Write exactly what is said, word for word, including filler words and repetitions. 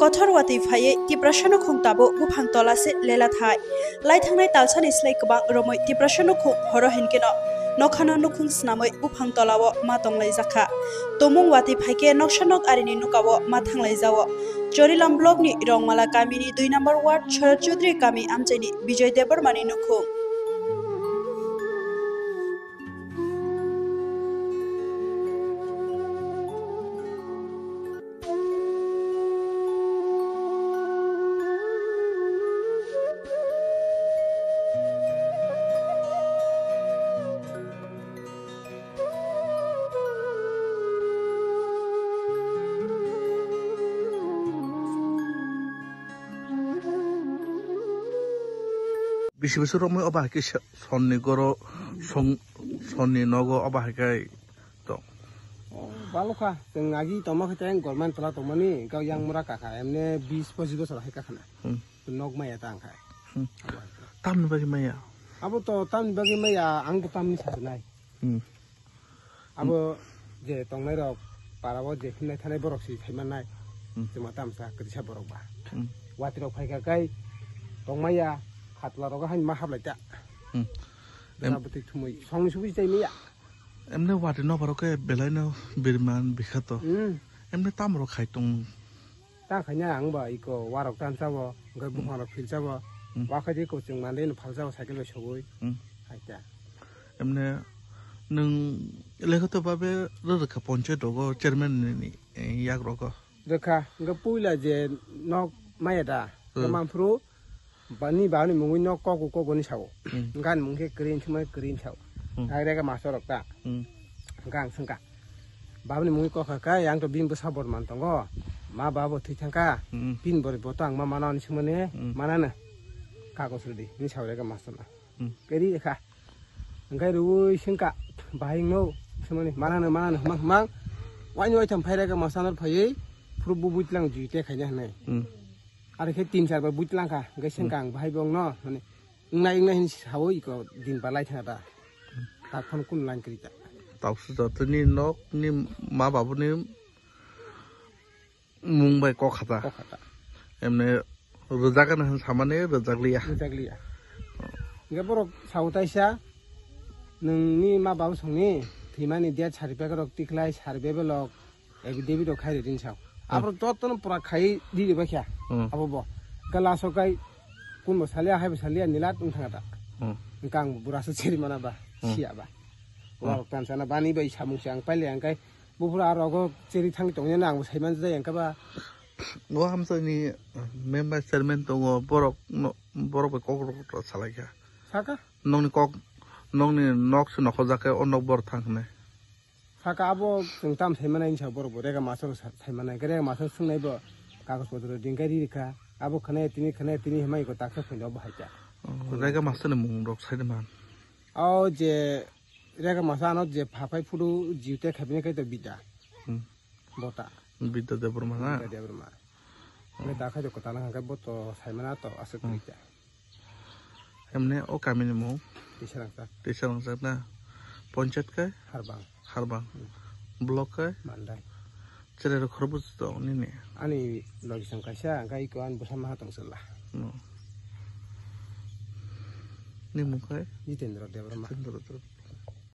Kothor watwi phaiwi Tiprasa nukhung tabuk buphang tola se lela thai. Lai thangnai talsani slai kwbang romwi Tiprasa nukhung horo hinkeno nokhano nukhung snamwi buphang tolao ma tonglaijak kha. Tumung watwi phaikhe noksa nok arini nukao ma thanglaijao. Chorilam block ni Rongmala kamini dui number ward Sharat Chaudhary kami amchaini Bijoy Debbarmani nukhung. Bisi bwswk romwi obo hai khe sonni goro song-, sonni nogo obo hai khe tong. Oh, balokha, chwng agi tongma khe tei government tola tongmani, hwnkhe yang mura kakha, emne bis pochis bosor hai kakhana. Hmm. Nok maya ta ang khai. Hmm. Tamni bagwi maya? Abo to tamni bagwi maya, ang to tamni sajwnai. Hmm. Abo je tongnai rok, para o je himnai thanai borok si sai mannai. Hmm. Chwma tamsa kwrwisa borok ba. Hmm. Watwi rok phai kha kai tongmaya, khatla rogo hain ma hablai ta. Hmm. Em- Bwsa bwtwi thumui songni subi chai maya. Emne watwi no borok khe belai no birman bikha to. Hmm. Emne tam rok khai tong. Ta khaina ang ba iko warok tan chabo, hwnkhe Hmm. buphang rok phil chabo. Hmm. Wa khaidi iko chwng mande no phal chabo cycle bai sogwi. Hmm. Hai ta. Emne nwng lekhato babe rwrwkha ponchayat rogo chairman ni, eh, yak rogo. Rwkha, hwnkhe puila je nok maya da, Hmm. manphuru bani bani mungwi nok kogo kogo ni sao. Hmm. Gan mung khe green thumai green sao. Hmm. Hai rega master rok ta. Hmm. Hwnkhe ang swngkha. Babani mungwi kokha kha, yang to bini bwsa borman tongo. Ma baba bo thwi thangkha. Hmm. Bini borwi bo to ang ma mana ni swngmani, Hmm. manano. Kagos rwdi, ni sao rega master no. Hmm. Keri kha. Hwnkhe rwui swngkha, bahai no swngmani, manano, manano, hwmang, hwmang. Waini waitham phai rega master no phaiwi, phuru bo bui tlang jui te khaina hwnwi. Hmm. Ari khe tin char bar bui tlang kha, hwnkhe Hmm. swngkha ang bahai bo wngno, hwnwi. Wngnai, wngnai hwnwi saui iko din balai thangkha da. Tak phano kunu line kwrwi ta. Tausu jotoni nok ni ma babu ni mung bai kok khata. Kok khata. Emne rwjak gana hwn samani rwjak liya. Rwjak liya. Hwnkhe borok sao taisa, nwng ni ma babu songni thwimani death certificate rok tikhlai survey belok. Ebi David rok khai rini sao. Hmm. Aborok jotono pura khai di riba kha. Hmm. Abo bo. Kala so kai kun bo salia, hai bo salia, nilat wng thang ta. Hmm. Hwnkhe ang bura se chiri mana ba, Hmm. siya ba. Hmm. Wa rok tan sana bani bai samung se ang paile ang kai. Bo pura aro go chiri thang tong na ang bo sai man jai ang ka ba. No hamsa ni member chairman tongo borok no, borok bai kok rok salai kha. Saka? Nokni kok, nokni nok se nokho jak khe o nok bor thang hwnwi. Saka abo chwng tam sai manai hinsa borok bo rega masoro sa-, sai manai. Rega masoro swngnai bo kagoj potro dingkai ri rikha. Abo khwnai tini khwnai tini hwnwi ko taksa phunjo bo hai kha. Oh, rega masani mung rok sai de man. O je rega masa ano je phapai phudu jiute khabini kai to bida. Hmm. Bota. Bida Debbarma na? Bida Debbarma. Hmm. Bai ta khai to kota na khai bo to sai mana to aswk Hmm. kri kha. Emne o kamini mung? Tisarangsa. Tisarangsa na? Ponchayat kai? Harbang. Harbang. Hmm. Block kai? Mandai. Cherai rok khorokbo tong nini? Ani logi song kaisa, hwnkhe iko ani bwsa maha tong chwla. No. Ni mung kai? Jitendra Debbarma. Jitendra Debbarma.